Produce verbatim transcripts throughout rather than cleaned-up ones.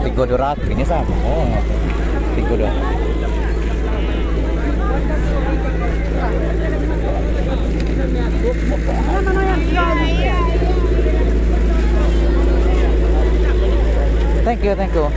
Tigo dua ratus ini sama. Oh, tigo dua. Thank you, thank you.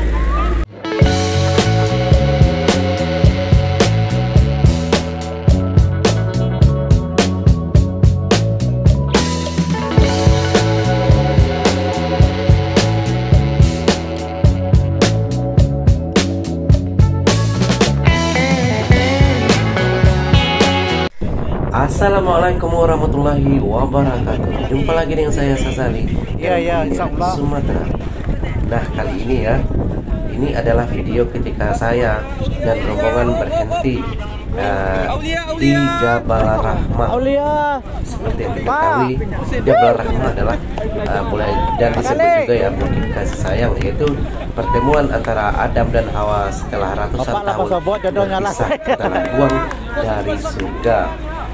Assalamualaikum warahmatullahi wabarakatuh. Jumpa lagi dengan saya, Sazali, Iya, iya, dari insya Allah. Sumatera. Nah, kali ini ya, ini adalah video ketika saya dan rombongan berhenti, eh, di Jabal Rahmah. Aulia. Seperti yang kita Pak. Ketahui, Jabal Rahmah adalah, eh, boleh dan disebut Balik. Juga ya, Bukit Kasih Sayang, yaitu pertemuan antara Adam dan Hawa setelah ratusan Bapak lah tahun pasobok jodohnya lah. Berpisah, setelah buang dari surga.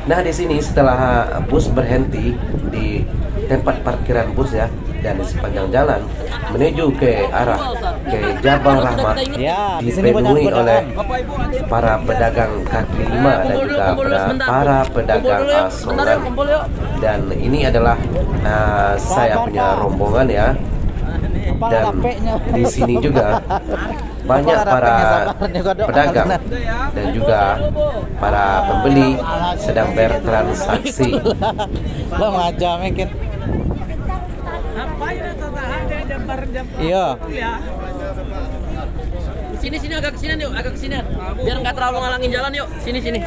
Nah, di sini setelah bus berhenti di tempat parkiran bus ya, dan di sepanjang jalan menuju ke arah ke Jabal Rahmah, ya, di sini banyak dipenuhi oleh pedagang. Para pedagang kaki lima dan juga para, para pedagang asongan. Dan ini adalah, ah, saya punya rombongan ya. Dan di sini juga banyak para pedagang dan juga para pembeli sedang bertransaksi. Lo macam mungkin. Iya. Sini, sini, agak ke sini yuk, agak ke sini. Biar nggak terlalu ngalangin jalan yuk. Sini, sini.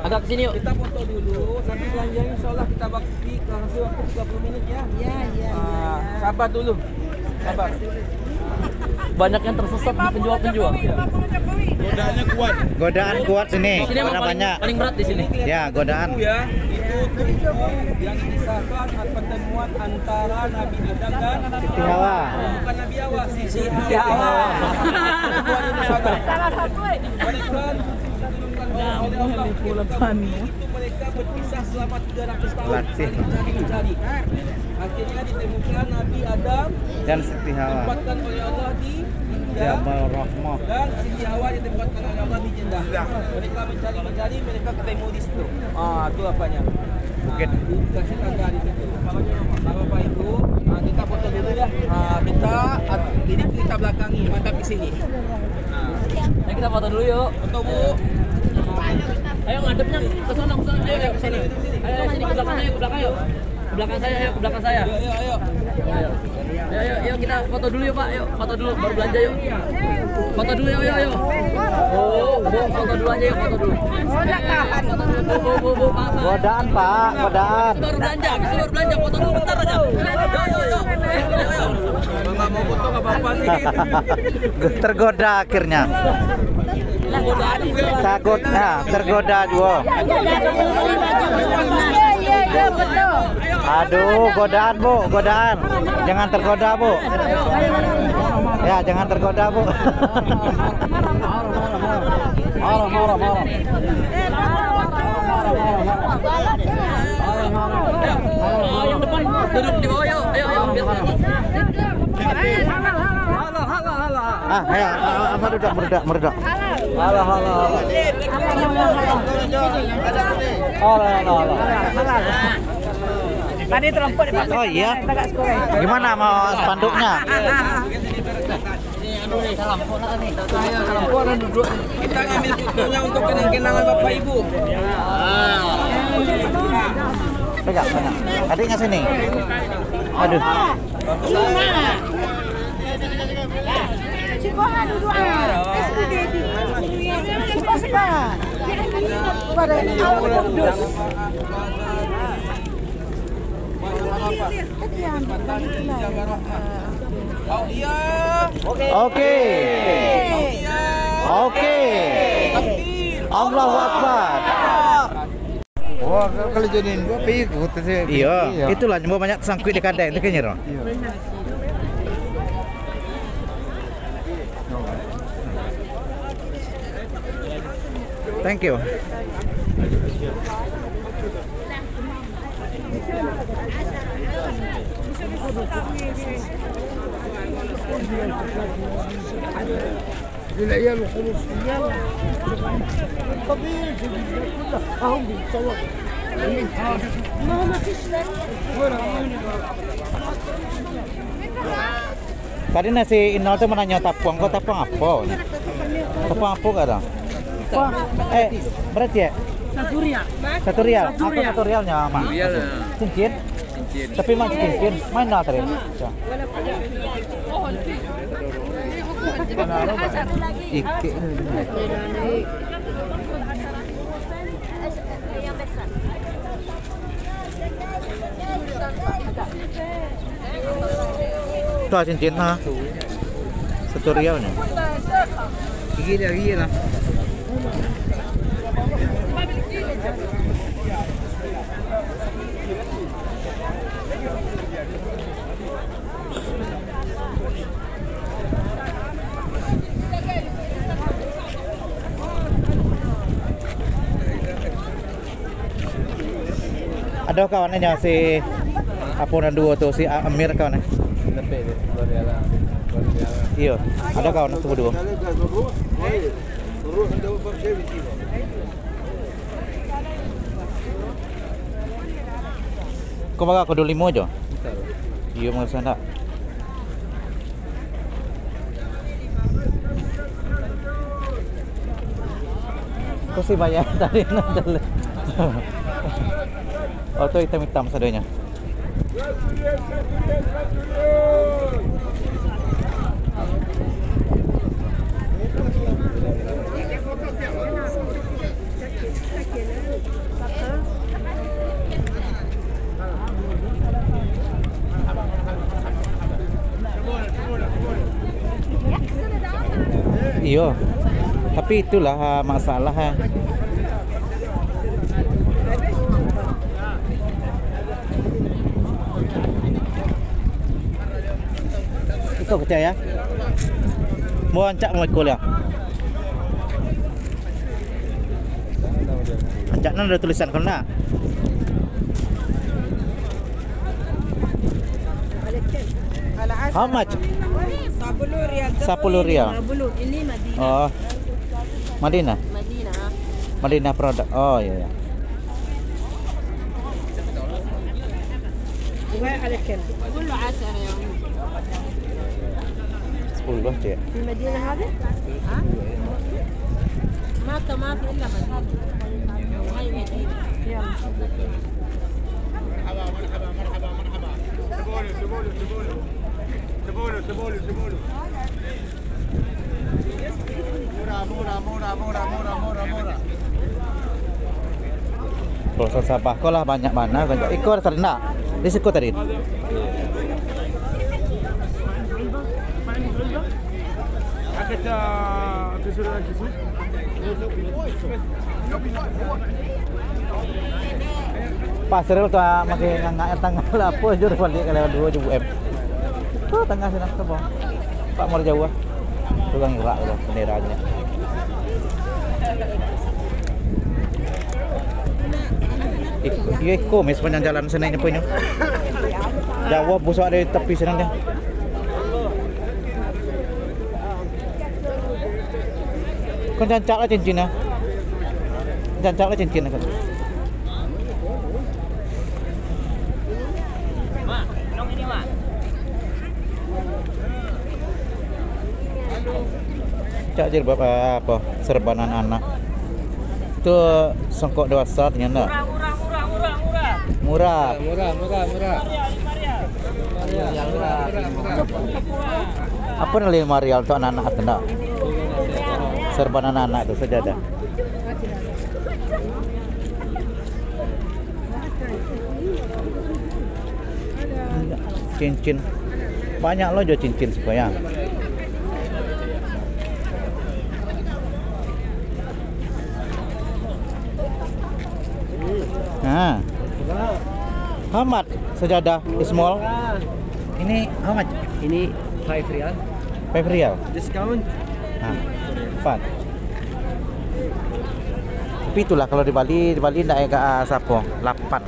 Agak ke sini yuk. Kita foto dulu, nanti belanjanya insya Allah kita bakti kasih waktu tiga puluh menit ya. Iya, iya, iya. Ah, sabar dulu. Sabar. Banyak yang tersesat di penjual-penjual. Godaannya kuat. Godaan kuat sini. Sini emang karena paling, banyak. Paling berat di sini. Ya, godaan. Ya, itu tubuh yang disahkan pertemuan antara Nabi Adam dan Siti Hawa. Bukan Nabi Hawa, Siti Hawa. Salah satu, eh. Mereka diturunkan oleh Allah. Itu mereka berpisah selama tiga ratus tahun. Latih. Saling cari-mencari. Akhirnya ditemukan Nabi Adam dan Siti Hawa. Ditempatkan oleh Allah di Jabal Rahmah. Dan Siti Hawa ditempatkan oleh Allah di Jeddah. Mereka mencari-mencari, mereka ketemu di situ. Ah, itu apanya? Bukit. Ah, dikasih tanda di situ. Nah, Bapak Ibu, ah, kita foto dulu ya. Ah, kita, ah, ini kita belakangi, mantap di sini. Nah. Ya, kita foto dulu yuk. Foto, Bu. Ayo ngadepnya ke sana, ke sana. Ayo, ayo, ke sini. Ayo, ayo, sini, ke belakang, ayo, ke belakang, ayo. Ke belakang saya, ayo, ke belakang saya. Ayo, ayo, ayo. Ayo, ayo, ayo, kita foto dulu yuk, Pak. Yuk, foto dulu, baru belanja yuk. Foto dulu yuk, yuk, yuk. Oh, Bu, foto dulu aja yuk, foto dulu. Foto dulu, Bu, Bu, Bu, Pak, Pak. Godaan, Pak, godaan. Baru belanja, habis itu baru belanja, foto dulu bentar aja. Yuk, yuk, yuk. Ayo, ayo, ayo. Kalau nggak mau foto nggak apa-apa sih. Tergoda akhirnya. Takut, nah, tergoda juga. Aduh, godaan, Bu, godaan. Jangan tergoda, Bu. Ya, jangan tergoda, Bu. Marah, marah, marah. Marah, marah, marah. Marah, marah, marah. Yang depan duduk di bawah, yuk. Ayo, ayo, biar. Halal, halal, halal. Ah, ayo, ah, ah, meredak, meredak, meredak. Halal, halal, halal. Halal, halal, halal. Tadi terlempar di. Oh, iya. Gimana mau spanduknya? Kita ngambil fotonya untuk kenang-kenangan Bapak Ibu. Pegang, pegang. Adiknya sini. Aduh. Cuba duduk, ah. Cuba, cuba. Pada Allah Kudus. Oke. Oke. Oke. Allahu Akbar. Oh, kalau jadi dua pi, gitu sih. Iya, iya. Itulah nyembuh banyak sangkuik di kadai itu kayaknya, Ron. Iya. Thank you. Tadi nasi Inul tu mananyo tapuang ko, tapuang apo nyo? Tapuang apo ka tu? Eh, berarti ya? Satu rial. Satu rial. Satu rial. Apo satu rialnyo, Mak? Satu rial lah. Cincin? Cincin. Tapi mak cincin, main lah tadi. Ikek. Tu lah cincin ha. Satu rial ni. Gigi dia, gigi lah. Ado kawan nyo si apo nan duo tu, si A-, Amir kawan eh. Iyo, ado kawan tu baduo. Ko bara ko, duo limo jo? Iyo, mangasa ndak? Ko si bayar tadi nonton. Oto itam-itam sadonyo. Iyo. Tapi itulah, ah, masalah, ah. Iko kecek ya. Mau ancak mau ikul ya. Ancak nan ado tulisan ko ndak? How much? Sapuluah rial. Sapuluah rial. Lima puluah. Ini Madinah. Oh. Madinah? Madinah. Madinah produk. Oh, iya, iya. Sepuluah, Cik. Di Madinah ada? Hah? Mata maaf, illa Madinah. Hai Madinah. Iya. Marhaba, marhaba, marhaba, marhaba. Sebolo, sebolo, sebolo. Sebolo, sebolo, sebolo. Murah, murah, murah, murah, murah, murah, murah. Pulsa Sabah ko lah banyak bana ko. Iko ado tadi ndak? Di siko tadi. Pasir tu, ah, masih ngangak tangah lah, apo jo baliak ka lewat duo jo U M. Tu tangah sinan tu, Bang. Pak Muar jauah. Tu urang Irak tu, benderanyo. Ik-, iyo, iko meh sapanjang jalan sinan nyo punyo. Jauah busak dari tapi sinan tu. Kan cancak lah cincin ah. Cancak lah cincin ah. Cak jilbab, ah, apo? Serban anak-anak. Tu songkok dewasa tu nyo ndak? Murah, murah, murah, murah, murah. Murah. Murah, murah, murah. Lima rial, lima rial. Murah, murah, murah. Apo nan limo rial tu anak-anak tu ndak? Serban anak-anak tu sajadah. Cincin. Banyak lo jo cincin siko ya. Nah. How much sajadah is small? Ini how much? Ini five rial. Five rial. Discount. Nah, empat. Tapi itulah kalau di Bali, di Bali ndak agak, ah, sapo, lapan.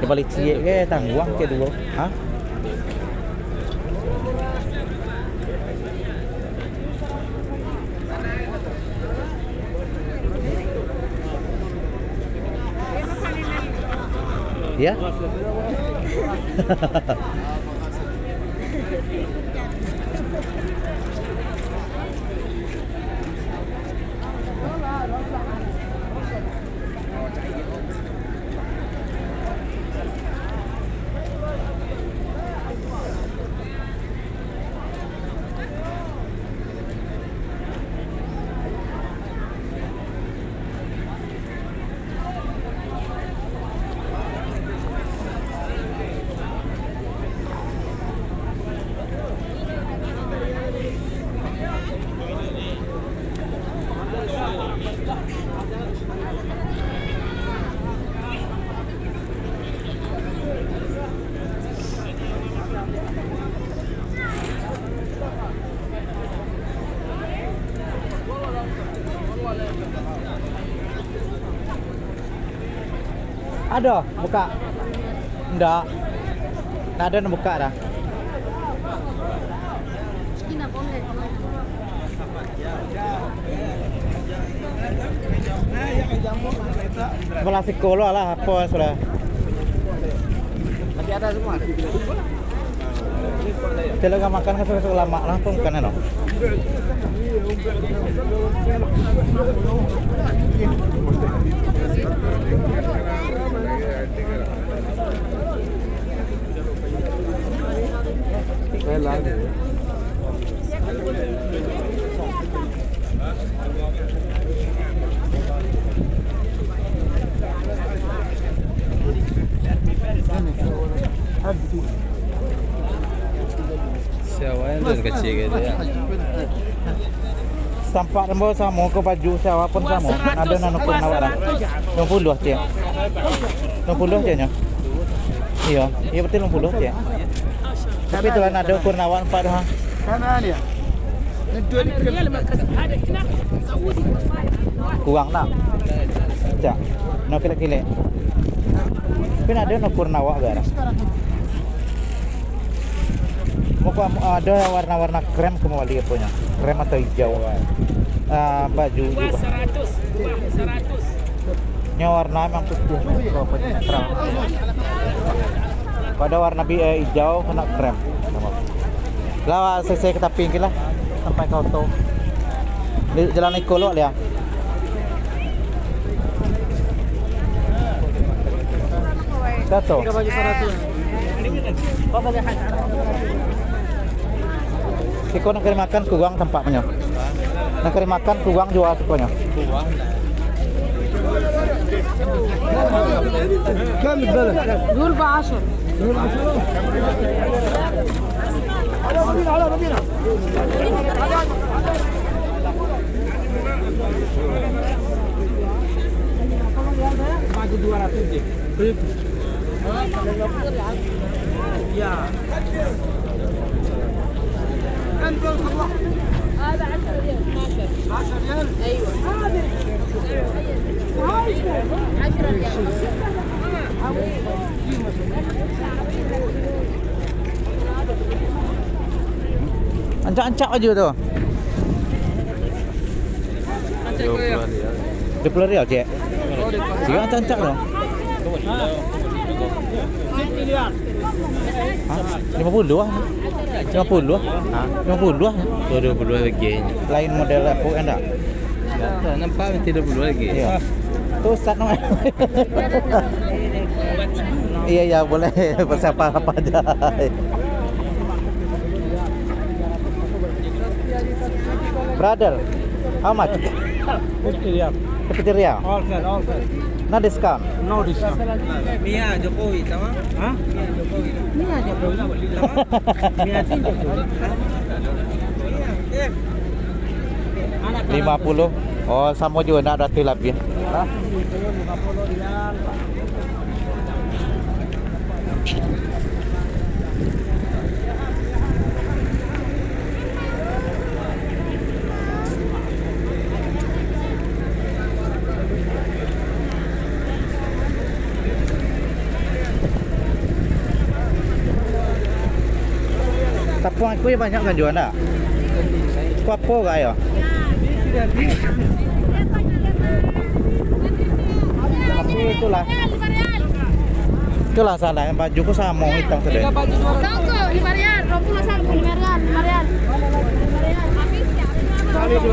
Di Bali ciek ke tangguang ke duo. Ha? Ya. Ado buka? Ndak. Ndak ado nan buka doh. Sebelah siko lo lah, apo sudah. Masih ada semua. Kalau nggak makan kan suka-suka lamak lah, pun kan, no? Siapa yang dah kecil gitu ya? Tampak ambo samo ko, baju sawa pun samo. Ado nan ukuran awak lah. Limo puluah, cek. Limo puluah, cek, nyo. Iyo, iyo, betul, limo puluah, cek. Tapi tu lah, ado ukuran awak nampak tu, ha. Kurang nak. Cak. No kilek-kilek. Tapi ado nan ukuran awak ga lah. Muko ado warna-warna krem, ka mambali aponyo? Krem atau ijau? Ah, baju. Dua saratus, dua saratus. Nyo warna memang putih, terang. Kalau ado warna bi-, eh, ijau, kena krem. Lah, sese ka tapi angkek lah, sampai ka oto. Di jalan iko lo, liya. Satu. Siko nan ka dimakan kurang tampaknyo. Nan ka dimakan kurang juo sikonyo. Dua ba ashar. Bagi dua ratus je. Ya. هذا عشرة ريال، اثناشر. عشرة ريال؟ أيوة. عشرة ريال. Ancak-ancak aja tu. Dua puluh rial, cek. Iyo, ancak-ancak tu. Ha? Lima puluh ah. Lima puluh ah. Ha? Lima puluh ah. Tu dua puluh lagi. Lain model aku kan tak? Nampak mesti dua puluh lagi. Iyo. Tu Ustaz namanya. Iya, iya, boleh. Siapa apa aja. Brother, how much? Fifty riyal. Fifty riyal. All sale, all sale. No discount. No discount. Mia Jokowi, tama? Hah? Mia Jokowi. Mia Jokowi. Tama? Mia Jokowi. Lima puluh. Oh, samo juo nak, dua ratuih labiah. Hah? Tapuang iko yo banyak kan juo, ndak? Ko apo gak yo? Tapi itulah. Itulah salah, baju ko samo, hitam sudah. Songkok lima rial, dua puluh satu, lima rial, lima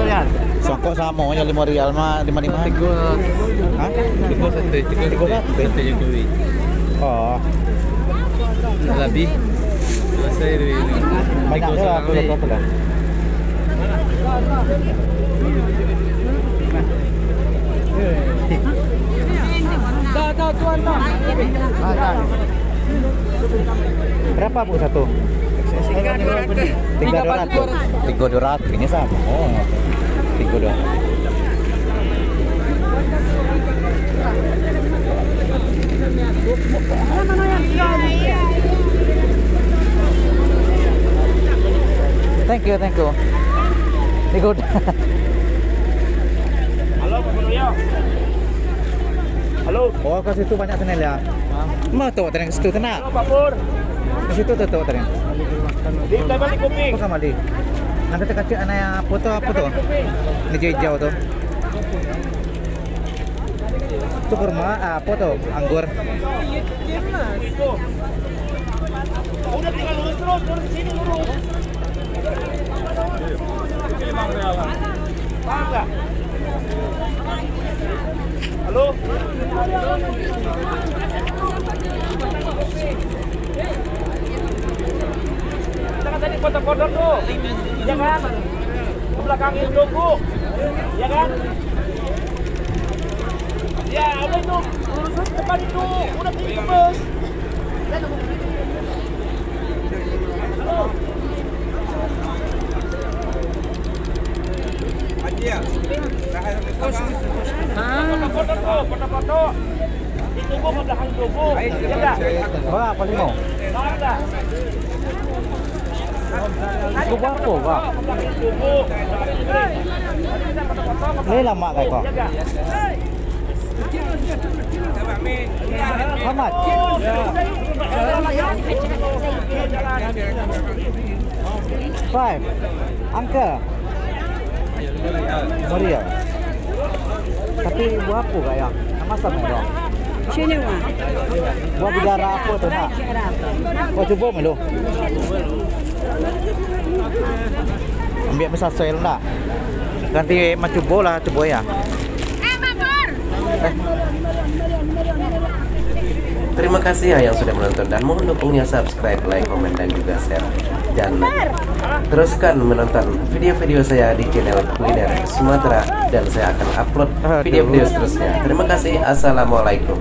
rial. Songkok samo, yo lima rial mah, lima lima. Tigo. Hah? Tigo satu, tigo satu. Tigo satu. Satu Jokowi. Oh. Labiah. Selesai duit ini. Banyak tu, aku dah tahu lah. Berapa, Bu, satu? Tiga dua ratus. Tiga dua ratus. Ini sama. Oh, tiga dua ratus. Thank you, thank you. Tiga dua ratus. Halo, Pak Guru, yo. Halo. Oh, ka situ banyak snail, yo? Hah? Ma tu, tadi ka situ tu nak? Halo, Pak Pur. Ka situ tu, tu tadi. Di Taman di Kuping. Apa ka bali? Nanti takacik anak apo tu, apo tu? Ni hijau-hijau tu. Tu kurma, ah, apo tu? Anggur. Udah, tinggal lurus terus, lurus ke sini, lurus. Paham nggak? Halo? Jangan tadi kotor-kotor tuh. Ya kan? Ke belakang itu, Bu. Ya kan? Ya, apa itu? Lurus ke depan itu. Udah, terus. Berapa, lima? Itu berapa, Bang? Ni lama, Kak. How much? Five. Uncle. Meriah. Tapi buah apa, Kak, ya? Nak masak, Kak, ya? Sini, Mak. Buah bidara apa tu, nak? Buah cubo dulu. Ambiak misasai nak. Ganti macubo lah, cubo ya. Eh, Mak Pur. Terima kasih ya yang sudah menonton dan mohon dukungnya, subscribe, like, komen, dan juga share. Dan teruskan menonton video-video saya di channel Kuliner Sumatera dan saya akan upload video-video seterusnya. Terima kasih. Assalamualaikum.